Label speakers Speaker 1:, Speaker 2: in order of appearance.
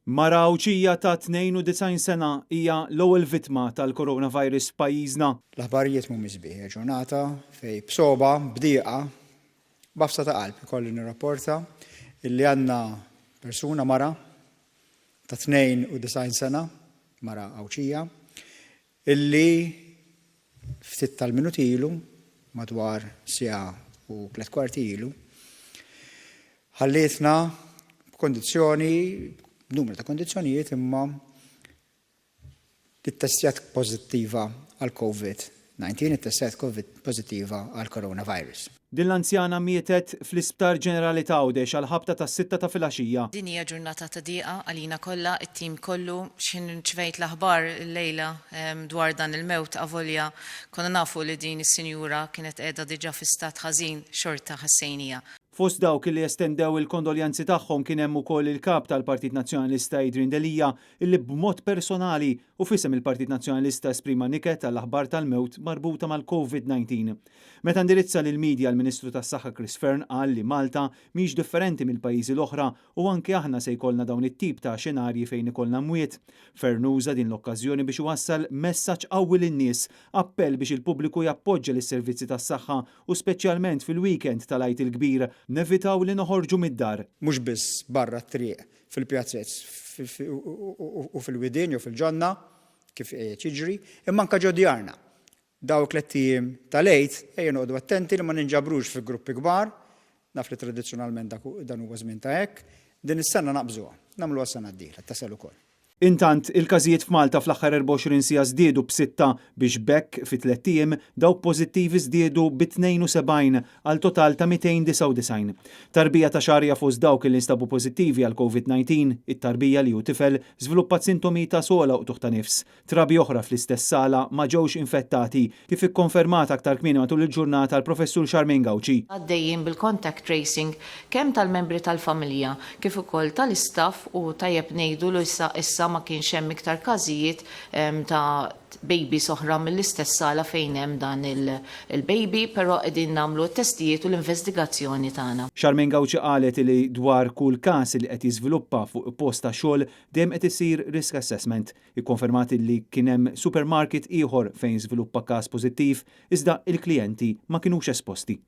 Speaker 1: Mara Għawdxija ta' 92 sena hija l-ewwel vittma tal-coronavirus f'pajjiżna.
Speaker 2: L-aħbarijiet mhumiex sbieħ, hija ġurnata fejn b'sogħba, b'dieqa, b'għafsa ta' qalb ikolli nirrapporta illi għandna persuna, mara ta' 92 sena, mara Għawdxija, illi ftit tal-minuti ilu, madwar siegħa u tlett kwarti ilu, ħallietna b'kondizzjoni, b'numru ta' kondizzjonijiet imma li ttestjat pożittiva għall-Covid-19, ittestjat pożittiva għall-coronavirus.
Speaker 1: Din l-anzjana mietet fl-Isptar Ġenerali ta' Għawdex għall-ħabta tas-sitta ta' filgħaxija.
Speaker 3: Din hija ġurnata ta' dieqa għalina kollha, it-tim kollu. X'ħin rċivejt l-aħbar illejla dwar dan il-mewt avolja konna nafu li din is-sinjura kienet qiegħda diġà fi stat ħażin xorta ħassejniha.
Speaker 1: Fost dawk li estendew il-kondoljanzi tagħhom kien hemm ukoll il-Kap tal-Partit Nazzjonalista Adrian Delia illi b'mod personali u f'isem il-Partit Nazzjonalista esprima niket għall-aħbar tal-mewt marbuta mal-Covid 19. Meta indirizza lill-media l-Ministru tas-Saħħa Chris Fearne qal li Malta mhix differenti mill-pajjiżi l-oħra u anke aħna se jkollna dawn it-tip ta' xenarji fejn ikollna mwiet. Fearne uża din l-okkażjoni biex iwassal messaġġ qawwi lin-nies, appell biex il-pubbliku jappoġġja lis-servizzi tas-saħħa u speċjalment fil-weekend tal-Għid il-Kbir nevitaw li noħorġu mid-dar.
Speaker 2: Mhux biss barra t-triq, fil-pjazez u fil-widien jew fil-ġonna, kif qiegħed jiġri, imma anke ġo djarna. Dawn it-tlett ijiem tal-Għid, ejja noqogħdu attenti li ma ninġabrux fi gruppi kbar, naf li tradizzjonalment dak dan huwa żmien ta' hekk, din is-sena naqbżuha, nagħmluha s-sena d-dieħla, tasal ukoll.
Speaker 1: Intant, il-każijiet f'Malta fl-aħħar 24 siegħa żdiedu b'sitta biex b'hekk fi tlett ijiem dawk pożittivi żdiedu bi 72 għal total ta' 299. Tarbija ta' xahar hija fost dawk li nstabu pożittivi għall-Covid 19, it-tarbija li hu tifel żviluppat sintomi ta' sogħla u qtugħ ta' nifs. Trabi oħra fl-istess sala ma ġewx infettati, kif ikkonfermat aktar kmieni matul il-ġurnata l-Professur Charmaine Gauci.
Speaker 3: Għaddejjin bil-contact tracing kemm tal-membri tal-familja kif ukoll tal-istaff u tajjeb ngħidu li sa issa ma kienx hemm iktar każijiet ta' babies oħra mill-istess sala fejn hemm dan il-baby però qegħdin nagħmlu t-testijiet u l-investigazzjoni tagħna.
Speaker 1: Charmaine Gauci qalet li dwar kull każ li qed jiżviluppa fuq post ta' xogħol dejjem qed isir risk assessment. Ikkonfermat li kien hemm supermarket ieħor fejn żviluppa każ pożittiv iżda l-klijenti ma kinux esposti.